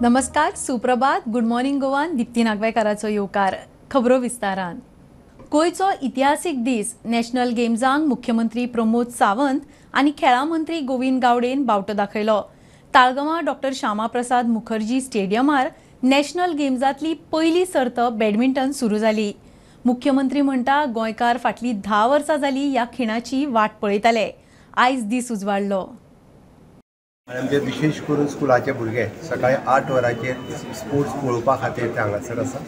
नमस्कार, सुप्रभात, good morning गोवान दीप्ती नागवेकाराचो येवकार. खबरो विस्तारान. गोंयचो इतिहासीक दीस. नॅशनल गेम्सांक मुख्यमंत्री प्रमोद सावंत आनी खेळां मंत्री गोविंद गावडेन बावटो दाखयलो. ताळगांवां डॉक्टर श्यामाप्रसाद मुखर्जी स्टेडियमार नॅशनल गेम्सांतली पयली सर्त बॅडमिंटन सुरू जाली. मुख्यमंत्री म्हणटा, गोंयकार फाटली 10 वर्सां जाली ह्या खिणाची वाट पळयताले. आयज दीस उजवाडलो. आनी आमचे विशेष करून स्कुलाचे भुरगे सकाळी 8 वरांचेर स्पोर्ट्स पळोवपा खातीर ते हांगासर आसा.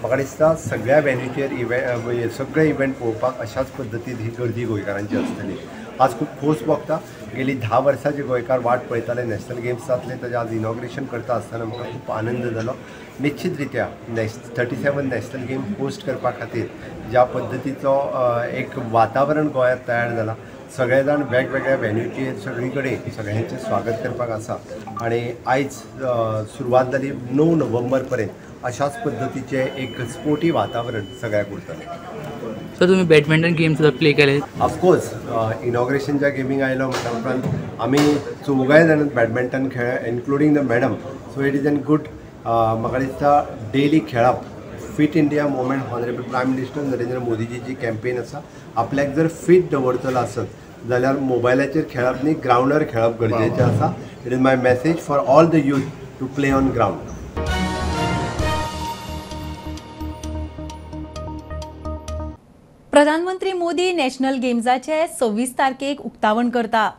म्हाका दिसता सगळ्या वेन्यूचेर इव्हेंट, सगळे इव्हेंट पळोवपाक अशाच पद्दतीन ही गर्दी गोंयकारांची आसतली. आज खूब खोस भोगता. गेली 10 वर्सां जे गोंयकार वाट पळयताले नॅशनल गेम्स जातले, ताजें आज इनॉग्रेशन करता आसतना म्हाका खूब आनंद जालो. निश्चित रित्या 37 नॅशनल गेम होस्ट करपा खातीर ज्या पद्दतीचो एक वातावरण गोंयांत तयार जाला, सगळे जाण वेगवेगळ्या वेन्यूचेर सगळी कडेन सगळ्यांचें स्वागत करपाक आसा. आनी आयज सुरवात जाली, 9 नोव्हेंबर पर्यंत अशाच पद्दतीचें एक स्पोर्टी वातावरण सगळ्याक उरतलें. सर, तुम्ही बॅडमिंटन गेम सुद्दां प्ले केले? ऑफकोर्स, इनॉग्रेशनच्या गेमींग आयलो म्हणटा उपरांत आमी चौगाय जाण बॅडमिंटन खेळ, including the madam. So it is an good. म्हाका दिसता डेली खेळप, fit India movement, honourable prime minister Narendra मोदीजीची campaign आसा. आपल्याक जर फीट दवरतलो आसत जाल्यार मोबायलाचेर खेळप न्ही, ग्रावंडार खेळप गरजेचें आसा. It is my message for all the youth to play on ground. प्रधानमंत्री मोदी नॅशनल गेम्साचे 26 तारखेक उक्तावण करता.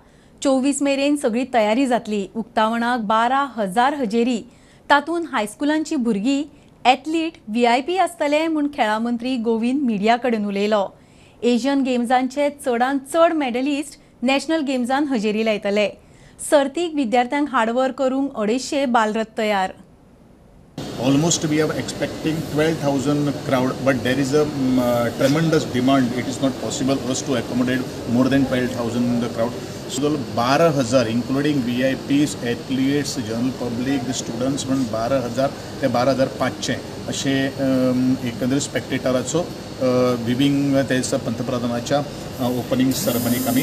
24 मेरेन सगळी तयारी जातली. उक्तावणाक 12,000 हजेरी, तातूंत हायस्कुलांची भुरगीं, एथलीट, VIP आसतले म्हूण खेळां मंत्री गोविंद मिडिया कडेन उलयलो. एशियन गेम्सांचे चडांत चड मेडलिस्ट नॅशनल गेम्सान हजेरी लायतले. सर्तीक विद्यार्थ्यांक हार्डवर्क करूंक 250 बालरथ तयार. Almost we are expecting 12,000 crowd, but there is a tremendous demand. It is not possible us to accommodate more than 12,000 crowd. So 12,000 including VIPs, athletes, general public, the students, म्हण 12,000 ते 12,500 अशे एकंदर स्पेक्टेटराचो viewing त्या दिसा पंतप्रधानाच्या opening सेरेमनीक आमी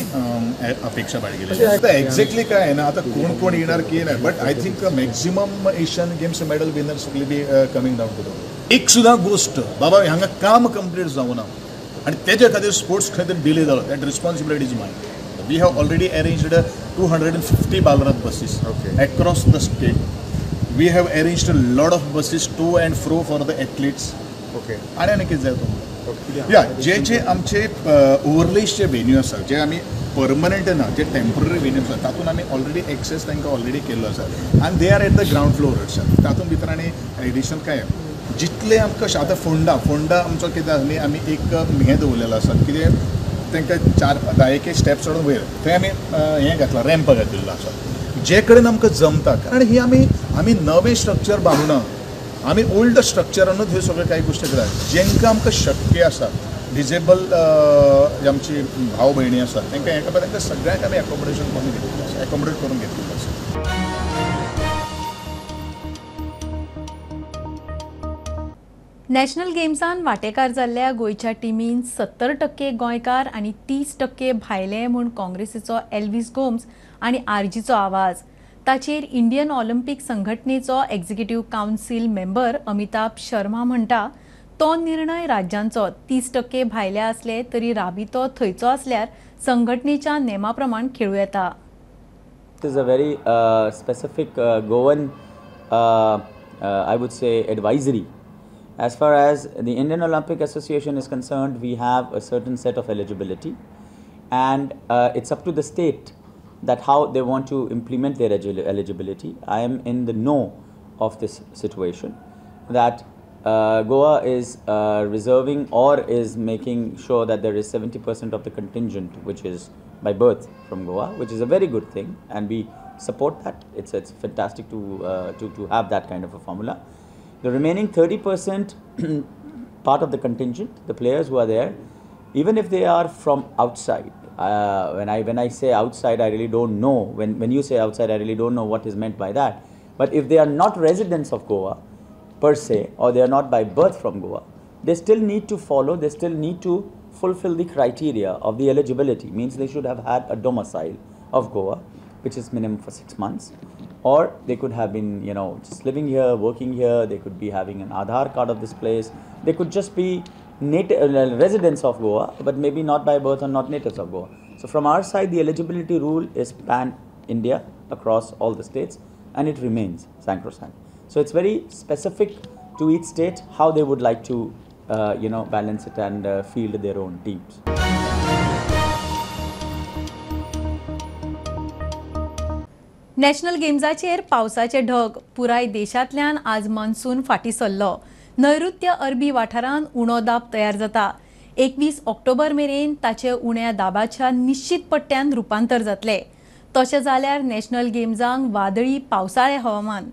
अपेक्षा बाळगिल्ली. आतां exactly काय आहे ना, आतां कोण कोण येणार की नाही, but I think maximum Asian Games medal winners will be coming down to the. एक सुद्दां गोश्ट बाबा हांगा काम कंप्लीट जावना आनी तेज्या खातीर स्पोर्ट्स खंय तरी डिले जालो, that responsibility is mine. We have already arranged 250 Balrath buses across the state. We have arranged a lot of buses to and fro for the athletes. Okay. आनी आनी कितें जाय तुमकां? या जे जे आमचे ओवरलेसचे वेन्यू आसा, जे आमी परमनंट ना, जे टेम्पररी वेन्यू आसा, तातूंत आमी ऑलरेडी एक्सेस तांकां ऑलरेडी केल्लो आसा आनी they are at the ground floor आसा. तातूंत भितर आनी एडिशनल काय जितले आमकां आतां फोंडा फोंडा आमचो कितें आसा न्ही, आमी एक हें दवरलेलो आसा कितें तांकां 4-10 स्टेप चडून वयर थंय आमी हें घातलां, रॅम्प घातिल्लो आसा, जे कडेन आमकां जमता. कारण ही आमी आमी नवें स्ट्रक्चर बांदूना, आमी ओल्ड स्ट्रक्चरानूच ह्यो सगळ्यो कांय गोश्टी करतात. जेंकां आमकां शक्य आसा, डिजेबल आमची भाव भयणी आसा तांकां हें करपाक तांकां सगळ्यांक आमी एकोमोडेशन करून घेतिल्लें आसा, एकोमोडेट करून घेतिल्लें आसा. नॅशनल गेम्सान वांटेकार जाल्ल्या गोंयच्या टिमीन 70% गोंयकार आनी 30% भायले म्हूण काँग्रेसीचो एल्विस गोम्स आनी आरजीचो आवाज. ताचेर इंडियन ऑलिम्पिक संघटनेचो executive council member Amitabh Sharma म्हणटा, तो निर्णय राज्यांचो. 30% भायले आसले तरी राबितो थंयचो आसल्यार संघटनेच्या नेमा प्रमाण खेळूं येता. It is a very specific Goan, I would say, advisory. As far as the Indian Olympic Association is concerned, we have a certain set of eligibility, and it's up to the state that how they want to implement their eligibility. I am in the know of this situation that Goa is reserving or is making sure that there is 70% of the contingent which is by birth from Goa, which is a very good thing, and we support that. It's fantastic to have that kind of a formula. The remaining 30% part of the contingent, the players who are there, even if they are from outside, when I say outside, I really don't know. When you say outside, I really don't know what is meant by that. But if they are not residents of Goa per se, or they are not by birth from Goa, they still need to follow, they still need to fulfill the criteria of the eligibility. Means they should have had a domicile of Goa, which is minimum for 6 months. Or they could have been, you know, just living here, working here. They could be having an Aadhaar card of this place. They could just be native residents of Goa, but maybe not by birth or not natives of Goa. So from our side, the eligibility rule is pan-India across all the states, and it remains sacrosanct. So it's very specific to each state how they would like to, you know, balance it and field their own teams. National गेम्साचेर पावसाचे ढग. पुराय देशांतल्यान आज monsoon फाटीं सरलो. नैऋत्य अरबी वाठारांत उणो दाब तयार जाता. 21 ऑक्टोबर मेरेन ताचे उण्या दाबाच्या निश्चित पट्ट्यान रुपांतर जातले. तशें जाल्यार नॅशनल गेम्सांक वादळी पावसाळे हवामान.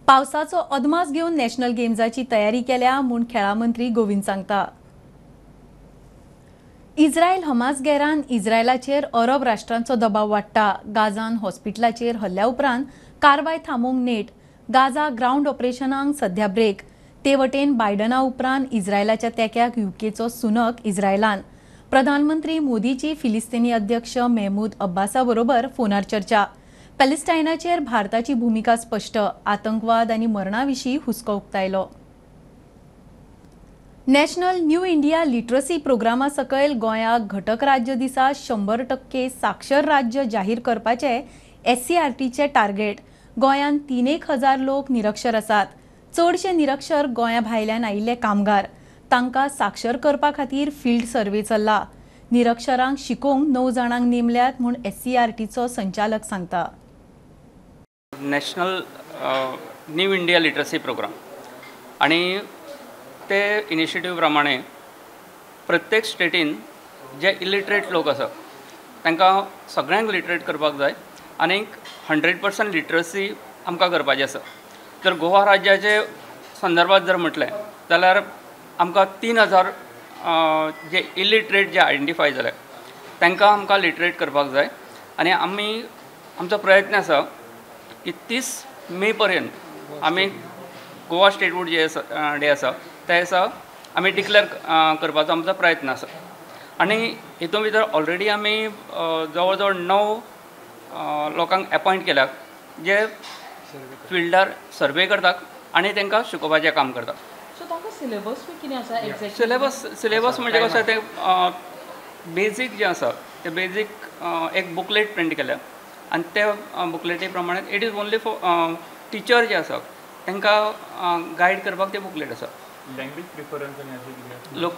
पावसाचो अदमास घेवन नॅशनल गेम्साची तयारी केल्या म्हूण खेळां मंत्री गोविंद सांगता. इस्रायल हमास गैरान इस्रायलाचेर अरब राष्ट्रांचो दबाव वाडटा. गाझान हॉस्पिटलाचेर हल्ल्या उपरांत कारवाय थांबोवंक नेट. गाझा ग्रावंड ऑपरेशनाक सध्या ब्रेक. ते वटेन बायडना उपरांत इस्रायलाच्या तेक्याक युकेचो सुनक इस्रायलान. प्रधानमंत्री मोदीची फिलिस्तीनी अध्यक्ष मेहमूद अब्बासा बरोबर फोनार चर्चा. पॅलेस्टायनाचेर भारताची भूमिका स्पश्ट. आतंकवाद आनी मरणा विशीं हुस्को उक्तायलो. नॅशनल न्यू इंडिया लिटरसी प्रोग्रामा सकयल गोंयाक घटक राज्य दिसा 100% साक्षर राज्य जाहीर करपाचे एससीआरटीचे टार्गेट. गोंयांत 3,000 लोक निरक्षर आसात. चडशे निरक्षर गोंया भायल्यान आयिल्ले कामगार. तांकां साक्षर करपा खातीर फिल्ड सर्वे चल्ला. निरक्षरांक शिकोवंक 9 जाणांक नेमल्यात म्हूण एससीआरटीचो संचालक सांगता. National new India literacy programme आनी ते इनिशिएटीव प्रमाणे प्रत्येक स्टेटीन जे इलिटरेट लोक आसा तांकां सगळ्यांक लिटरेट करपाक जाय आनी 100% लिटरसी आमकां करपाची आसा. जर गोवा राज्याचे संदर्भात जर म्हटलें जाल्यार आमकां 3,000 जे इलिटरेट जे आयडेंटिफाय जाले तांकां आमकां लिटरेट करपाक जाय आनी आमी आमचो प्रयत्न आसा की 30 मे पर्यंत आमी गोवा स्टेटहूड जे डे आसा त्या दिसा आमी डिक्लेअर करपाचो आमचो प्रयत्न आसा. आनी हितून भितर ऑलरेडी आमी जवळ जवळ 9 लोकांक एपॉयंट केल्यात जे फिल्डार सर्वे करतात आनी तांकां शिकोवपाचें काम करतात. सो तांकां सिलेबस बी कितें आसा एक्झॅक्टली? सिलेबस म्हणजे कशें तें बेजीक जें आसा तें बेजीक एक बुकलेट प्रिंट केल्या आनी त्या बुकलेटी प्रमाणे it is only for teacher जे आसा तांकां गायड करपाक तें बुकलेट आसा. लँग्वेज प्रिफरन्स आनी अशें कितें लोक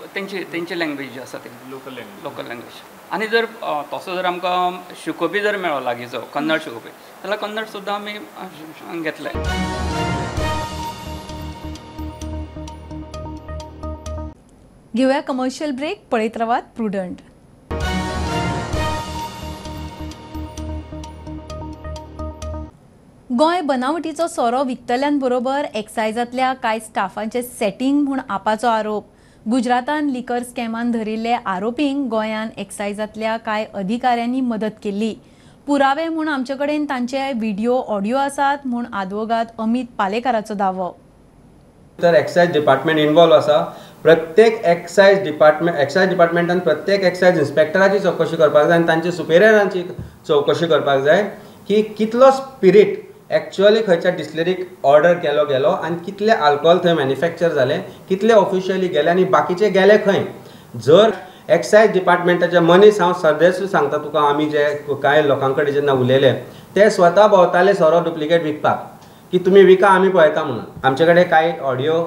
तेंची लँग्वेज जी आसा ती लोकल लँग्वेज. Local language. आनी जर तसो जर आमकां शिकोवपी जर मेळ्ळो लागींचो कन्नड शिकोवपी जाल्यार कन्नड सुद्दां आमी घेतले. घेवया कमर्शियल ब्रेक. पळयत रावात प्रुडंट. गोंय बनावटीचो सोरो विकतल्यांबरोबर एक्सायजांतल्या कांय स्टाफांचे सेटिंग म्हूण आपाचो आरोप. गुजरातान लिकर स्कॅमान धरिल्ले आरोपींक गोंयान एक्सायजांतल्या कांय अधिकाऱ्यांनी मदत केल्ली. पुरावे म्हूण आमचे कडेन तांचे व्हिडिओ ऑडिओ आसात म्हूण आदवोगाद अमित पालेकाराचो दावो. तर एक्सायज डिपार्टमेंट इन्वॉल्व आसा. प्रत्येक एक्सायज डिपार्टमेंटान प्रत्येक एक्सायज इन्स्पेक्टराची चवकशी करपाक जाय आनी तांचे सुपेरियरांची चवकशी करपाक जाय की कितलो स्पिरीट एक्चुअली खंयच्या डिस्टिलरीक ऑर्डर केलो गेलो आनी कितले आल्कोहोल थंय मॅन्युफॅक्चर जाले, कितले ऑफिशियली गेले आनी बाकीचे गेले खंय. जर एक्सायज डिपार्टमेंटाचे मनीस, हांव सदेसूय सांगता तुका, आमी जे कांय लोकां कडेन जेन्ना उलयले ते स्वता भोंवताले सोरो डुप्लिकेट विकपाक की तुमी विका आमी पळयता म्हणून. आमचे कडेन कांय ऑडियो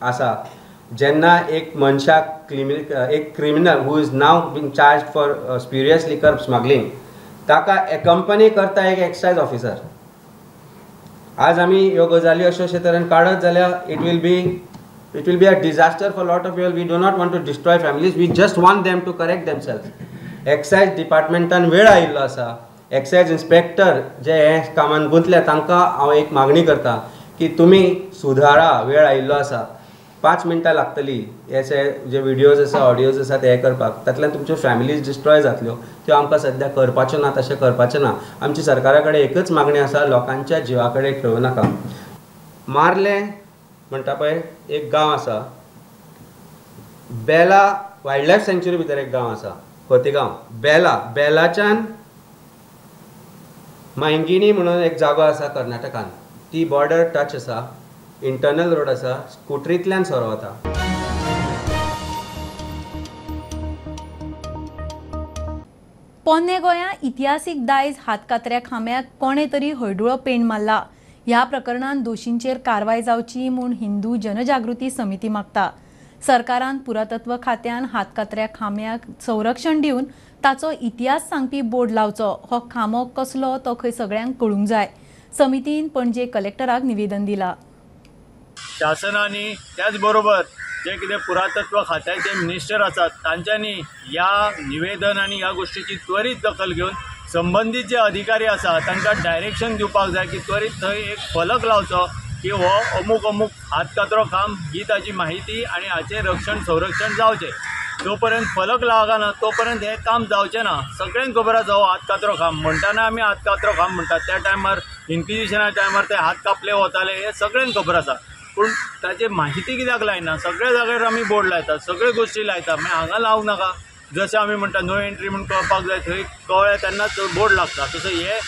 आसा जेन्ना एक मनशाक एक criminal who is now being charge for spurious liquor smuggling ताका एकंपनी करता एक एक्सायज ऑफिसर. आज आमी ह्यो गजाली अशे अशे तरेन काडत जाल्यार it will be a disaster for lot of people. We do not want to destroy families, we just want them to correct themselves. Excise डिपार्टमेंटान वेळ आयिल्लो आसा. एक्सायज इन्स्पेक्टर जे हे कामान गुंतले तांकां हांव एक मागणी करता की तुमी सुधारा, वेळ आयिल्लो आसा. 5 मिनटां लागतली हे जे व्हिडियोज आसा ऑडियोज आसा ते हे करपाक, तातल्यान तुमच्यो फॅमिलीज डिस्ट्रॉय जातल्यो, त्यो आमकां सद्या करपाच्यो ना, तशें करपाचें ना. आमची सरकारा कडेन एकच मागणी आसा, लोकांच्या जिवा कडेन खेळूं नाका. मारलें म्हणटा पळय एक गांव आसा, बेला वायल्ड लायफ सँच्युरी भितर एक गांव आसा, खोतीगांव. बेला, बेलाच्यान मायंगिणी म्हणून एक जागो आसा कर्नाटकान, ती बॉर्डर टच आसा, इंटरनल रोड आसा, स्कुटरींतल्यान सोरो वता. पोन्ने गोंया इतिहासीक दायज हातकातऱ्या खांब्याक कोणे तरी हळडुळो पेंट मारला. ह्या प्रकरणान दोशींचेर कारवाय जावची म्हूण हिंदू जनजागृती समिती मागता. सरकारान पुरातत्व खात्यान हातकातऱ्या खांब्याक संरक्षण दिवन ताचो इतिहास सांगपी बोर्ड लावचो. हो खांबो कसलो तो खंय सगळ्यांक कळूंक जाय. समितीन पणजे कलेक्टराक निवेदन दिला. शासनाने त्याचबरोबर जे कितें पुरातत्व खात्याचे मिनिस्टर आसात तांच्यांनी ह्या निवेदन आनी ह्या गोष्टीची त्वरीत दखल घेवन संबंदीत जे अधिकारी आसा तांकां डायरेक्शन दिवपाक जाय की त्वरीत थंय एक फलक लावचो की हो अमूक अमूक हातकातरो खांब ही ताजी माहिती आनी हाचें रक्षण संरक्षण जावचें. जो पर्यंत फलक लागना तो पर्यंत हें काम जावचें ना. सगळ्यांक खबर आसा हो हातकातरो खांब म्हणटाना आमी हातकातरो खांब म्हणटात. त्या टायमार इन्क्विजिशना टायमार ते हात कापले वताले हें सगळ्यांक खबर आसा, पूण ताची माहिती कित्याक लायना? सगळ्या जाग्यार आमी बोर्ड लायतात, सगळ्यो गोश्टी लायता, मागीर हांगा लावंक नाका? जशें आमी म्हणटा नो एंट्री म्हूण कळपाक जाय, थंय कळ्ळें तेन्नाच बोर्ड लागता. तसो हे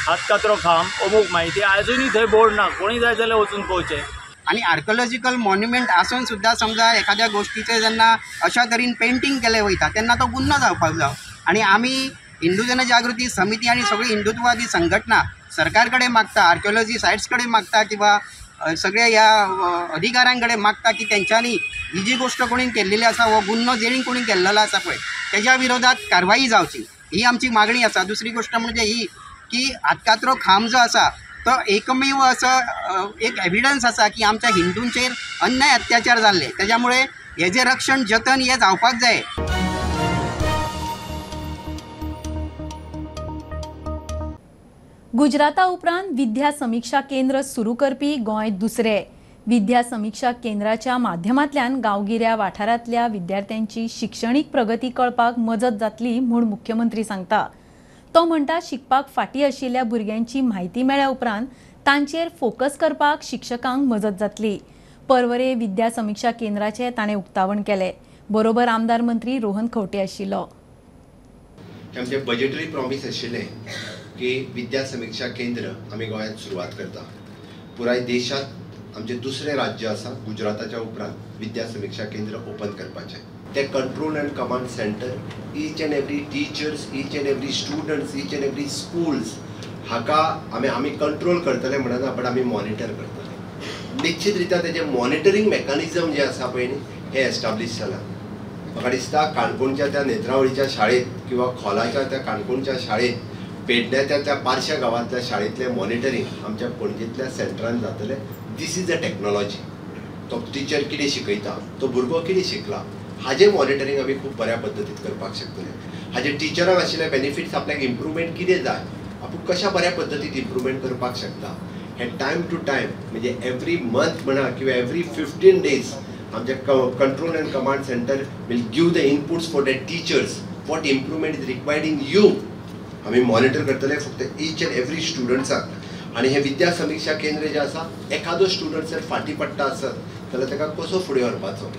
हातकातरो खांब अमूक माहिती आजुनूय थंय बोर्ड ना, कोणी जाय जाल्यार वचून पळोवचें. आनी आर्किओलॉजिकल मॉन्युमेंट आसून सुद्दां समजा एखाद्या गोष्टीचें जेन्ना अशा तरेन पेंटींग केलें वयता तेन्ना तो गुन्नो जावपाक जाय. आनी आमी हिंदू जनजागृती समिती आनी सगळी हिंदुत्ववादी संघटना सरकार कडेन मागता, आर्किओलॉजी सायट्स कडेन मागता किंवा सगळे ह्या अधिकाऱ्यां कडेन मागता की तेंच्यांनी ही जी गोष्ट कोणी केल्लेली आसा, हो गुन्नो जेणी कोणी केल्लेलो आसा पळय तेज्या विरोधात कारवाई जावची ही आमची मागणी आसा. दुसरी गोष्ट म्हणजे ही की हातकातरो खांब जो आसा तो एकमेव असो एक एविडन्स आसा की आमच्या हिंदूंचेर अन्याय अत्याचार जाल्ले, तेज्यामुळे हेजें रक्षण जतन हें जावपाक जाय. गुजराता उपरांत विद्या समिक्षा केंद्र सुरू करपी गोंय दुसरे. विद्या समिक्षा केंद्राच्या माध्यमांतल्यान गांवगिऱ्या वाठारांतल्या विद्यार्थ्यांची शिक्षणीक प्रगती कळपाक मजत जातली म्हूण मुख्यमंत्री सांगता. तो म्हणटा शिकपाक फाटीं आशिल्ल्या भुरग्यांची म्हायती मेळ्ळ्या उपरांत तांचेर फोकस करपाक शिक्षकांक मजत जातली. पर्वरे विद्या समिक्षा केंद्राचें ताणें उक्तावण केलें. बरोबर आमदार मंत्री रोहन खंवटे आशिल्लो. आमचें बजेटरी प्रॉमीस आशिल्लें की विद्या समिक्षा केंद्र आमी गोंयांत सुरवात करता. पुराय देशांत आमचें दुसरें राज्य आसा गुजराताच्या उपरांत विद्या समिक्षा केंद्र ओपन करपाचें. तें control and command centre each and every teachers, each and every students, each and every schools हाका आमी आमी कंट्रोल करतले म्हणना, बट आमी मॉनिटर करतले. निश्चित रित्या तेजें मॉनिटरींग मेकॅनिजम जें आसा पळय न्ही हें एस्टाब्लीश जालां. म्हाका दिसता काणकोणच्या त्या नेत्रावळीच्या शाळेंत किंवा खोलाच्या त्या काणकोणच्या शाळेंत, पेडण्याच्या त्या पारश्या गांवांतल्या शाळेंतलें मॉनिटरींग आमच्या पणजेंतल्या सेंटरान जातलें. This is a technology. तो टिचर कितें शिकयता, तो भुरगो कितें शिकला हाजें मॉनिटरींग आमी खूब बऱ्या पद्दतीन करपाक शकतले. हाजे टिचरांक आशिल्ले बेनिफिट्स, आपल्याक इम्प्रुवमेंट कितें जाय, आपूण कशा बऱ्या पद्दतीन इम्प्रुवमेंट करपाक शकता हें टायम टू टायम म्हणजे एवरी मंथ म्हणा किंवा एवरी 15 डेज आमचे control and command centre will give the inputs for the teachers what improvement is required in you. आमी मॉनिटर करतले फक्त ईच एंड एवरी स्टुडंट्साक. आनी हें विद्या समिक्षा केंद्र जें आसा एखादो स्टुडंट जर फाटीं पडटा आसत जाल्यार ताका कसो फुडें व्हरपाचो.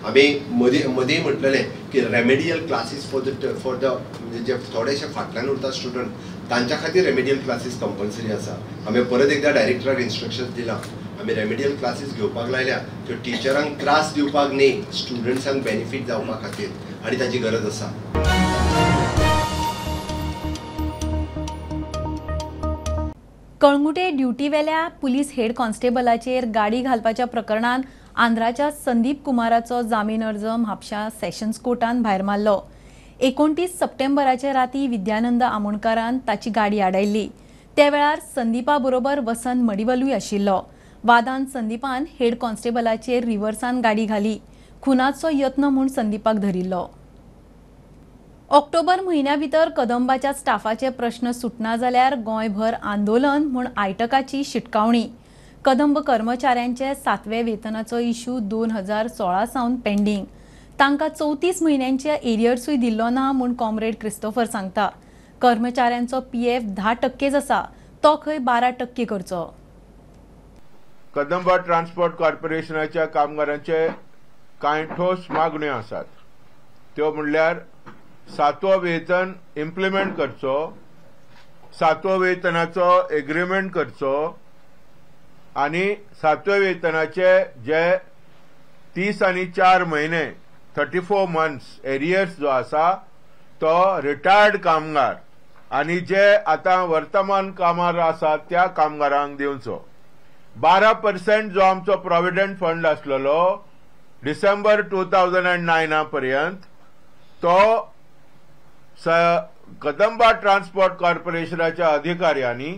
आमी मदीं म्हटलेलें की remedial classes for the म्हणजे जे थोडेशे फाटल्यान उरता स्टुडंट तांच्या खातीर रेमेडियल क्लासीस कंपल्सरी आसा. आमी परत एकदां डायरेक्टराक इन्स्ट्रक्शन्स दिलां, आमी रेमेडियल क्लासीस घेवपाक लायल्या त्यो टिचरांक त्रास दिवपाक न्ही, स्टुडंट्सांक बेनिफीट जावपा खातीर, आनी ताची गरज आसा. कळंगुटे ड्युटीवेल्या पुलीस हेड कॉन्स्टेबलाचेर गाडी घालपाच्या प्रकरणांत आंध्राच्या संदीप कुमाराचो जामीन अर्ज म्हापशा सेशन्स कोर्टान भायर मारलो. 29 सप्टेंबराचे राती विद्यानंद आमोणकारान ताची गाडी आडायल्ली. त्या वेळार संदीपा बरोबर वसंत मडिवलूय आशिल्लो. वादान संदीपान हेड कॉन्स्टेबलाचेर रिवर्सान गाडी घाली. खुनाचो यत्न म्हूण संदीपाक धरिल्लो. ऑक्टोबर म्हयन्या भितर कदंबाच्या स्टाफाचे प्रश्न सुटना जाल्यार गोंयभर आंदोलन म्हूण आयटकाची शिटकावणी. कदंब कर्मचाऱ्यांचे 7वे वेतनाचो इश्यू 2016 सावन पेंडींग. तांकां 34 म्हयन्यांचे एरियर्सूय दिल्लो ना म्हूण कॉम्रेड क्रिस्तोफर सांगता. कर्मचाऱ्यांचो पीएफ 10% आसा, तो खंय 12% करचो. कदंबा ट्रान्सपोर्ट कॉर्पोरेशनाच्या कामगारांचे कांय ठोस मागण्यो आसात, त्यो म्हणल्यार 7वो वेतन इम्प्लिमेंट करचो, सातवो वेतनाचो एग्रीमेंट करचो आनी सातव्या वेतनाचे जे 30 आनी 4 म्हयने 34 मंथ्स एरियर्स जो आसा तो रिटायर्ड कामगार आनी जे आतां वर्तमान कामार आसा त्या कामगारांक दिवचो। 12% जो आमचो प्रोविडंट फंड आसलेलो डिसेंबर 2009 पर्यंत तो कदंबा ट्रान्सपोर्ट कॉर्पोरेशनाच्या अधिकाऱ्यांनी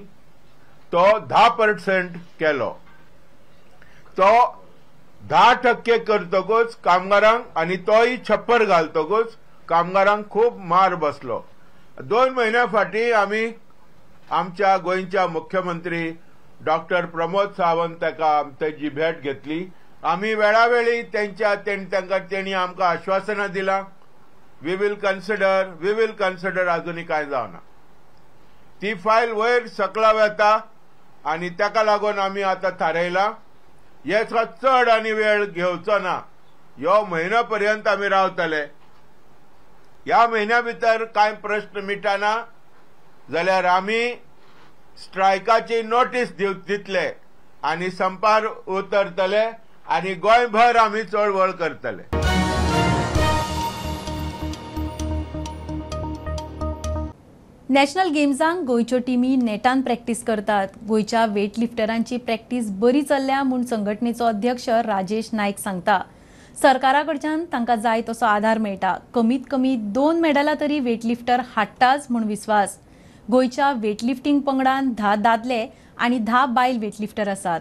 तो 10% केलो। तो 10% करतकूच कामगारांक आनी तोय छप्पर घालतकूच कामगारांक खूब मार बसलो। 2 म्हयन्या फाटीं आमी आमच्या गोंयच्या मुख्यमंत्री डॉक्टर प्रमोद सावंत ताका तेजी भेट घेतली। आमी वेळावेळी तांकां तेणी आमकां आश्वासनां दिलां, we will consider, we will consider, अजुनूय कांय जावना। ती फायल वयर सकला वता आनी ताका लागून आमी आतां थारायलां हेचो चड आनी वेळ घेवचो ना, ह्यो म्हयनो पर्यंत आमी रावतले। ह्या म्हयन्या भितर कांय प्रश्न मिटना जाल्यार आमी स्ट्रायकाची नोटीस दितले आनी संपार उतरतले आनी गोंयभर आमी चळवळ करतले। नॅशनल गेम्सांक गोंयच्यो टिमी नेटान प्रॅक्टीस करतात। गोंयच्या वेटलिफ्टरांची प्रॅक्टीस बरी चल्ल्या म्हूण संघटनेचो अध्यक्ष राजेश नायक सांगता। सरकारा कडच्यान तांकां जाय तसो आधार मेळटा। कमीत कमी 2 मेडलां तरी वेटलिफ्टर हाडटाच म्हूण विस्वास। गोंयच्या वेटलिफ्टिंग पंगडान 10 दादले आनी 10 बायल वेटलिफ्टर आसात।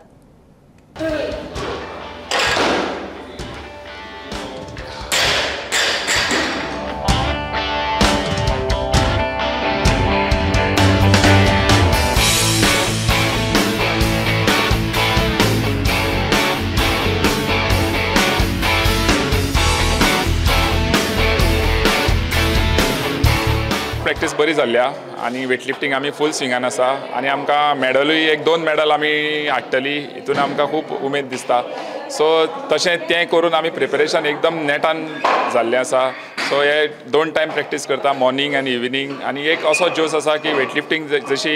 प्रॅक्टीस बरी जाल्ल्या आनी वेटलिफ्टींग आमी फूल स्विंगान आसा आनी आमकां मॅडलूय 1-2 मॅडल आमी हाडटली, हितून आमकां खूब उमेद दिसता। सो तशें तें करून आमी प्रिपेरेशन एकदम नेटान जाल्लें आसा। सो हे 2 टायम प्रॅक्टीस करता, मॉर्निंग आनी इविनींग। आनी एक असो जोश आसा की वेटलिफ्टींग जशी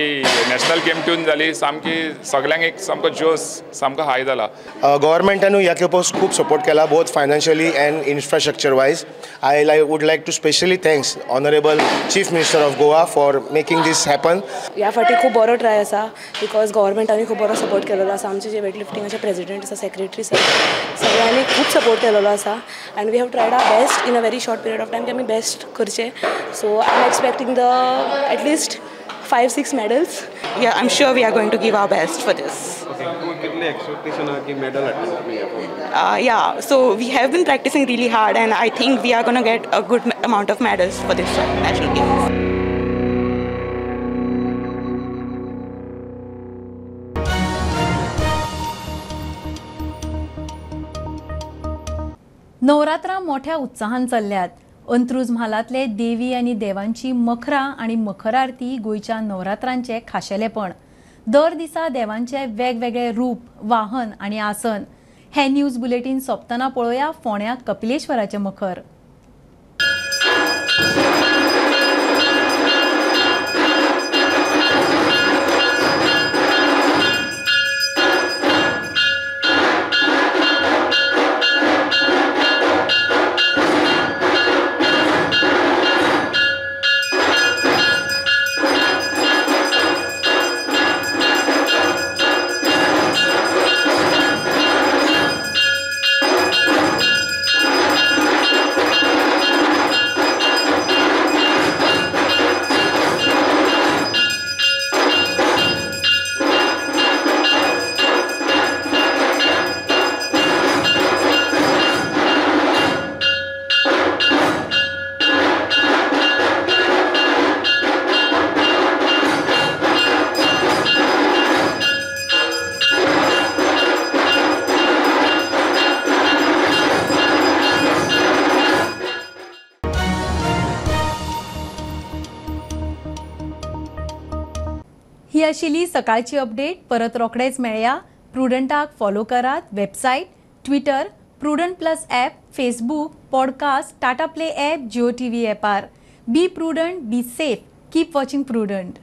नॅशनल गेम ट्यून जाली सामकी सगळ्यांक एक सामको जोश सामको हाय जाला। गव्हर्मेंटानूय ह्या खेपो खूब सपोर्ट केला, both financially and infrastructure wise. I would like to specially thanks honourable chief minister of Goa for making this happen. ह्या फावटी खूब बरो ट्राय आसा because गव्हर्मेंटानूय खूब बरो सपोर्ट केलेलो आसा। आमचे जे वेटलिफ्टिंगाचे प्रेजिडेंट आसा, सेक्रेटरी आसा, सगळ्यांनी खूब सपोर्ट केलेलो आसा and we have tried our best in a very short period of time की आमी बेस्ट करचें। So I am expecting the at least 5-6 medals. Yeah, I'm sure we are going to give our best for this. Okay, कितले expectation are ki medal Yeah, so we have been practicing really hard and I think we are going to get a good amount of medals for this national games. नवरात्रां मोठ्या उत्साहान चल्ल्यात। अंत्रुज म्हालांतले देवी आनी देवांची मखरां आनी मखर आरती गोंयच्या नवरात्रांचें खाशेलेपण। दर दिसा देवांचे वेगवेगळे रूप, वाहन आनी आसन। हे न्यूज बुलेटीन सोंपतना पळोवया फोंड्या कपिलेश्वराचें मखर। ही आशिल्ली सकाळची अपडेट। परत रोखडेच मेळया। प्रुडंटाक फॉलो करात website, Twitter, Prudent plus app, Facebook, podcast, Tata play app, Jio TV ॲपार। Be prudent, be safe, keep watching Prudent.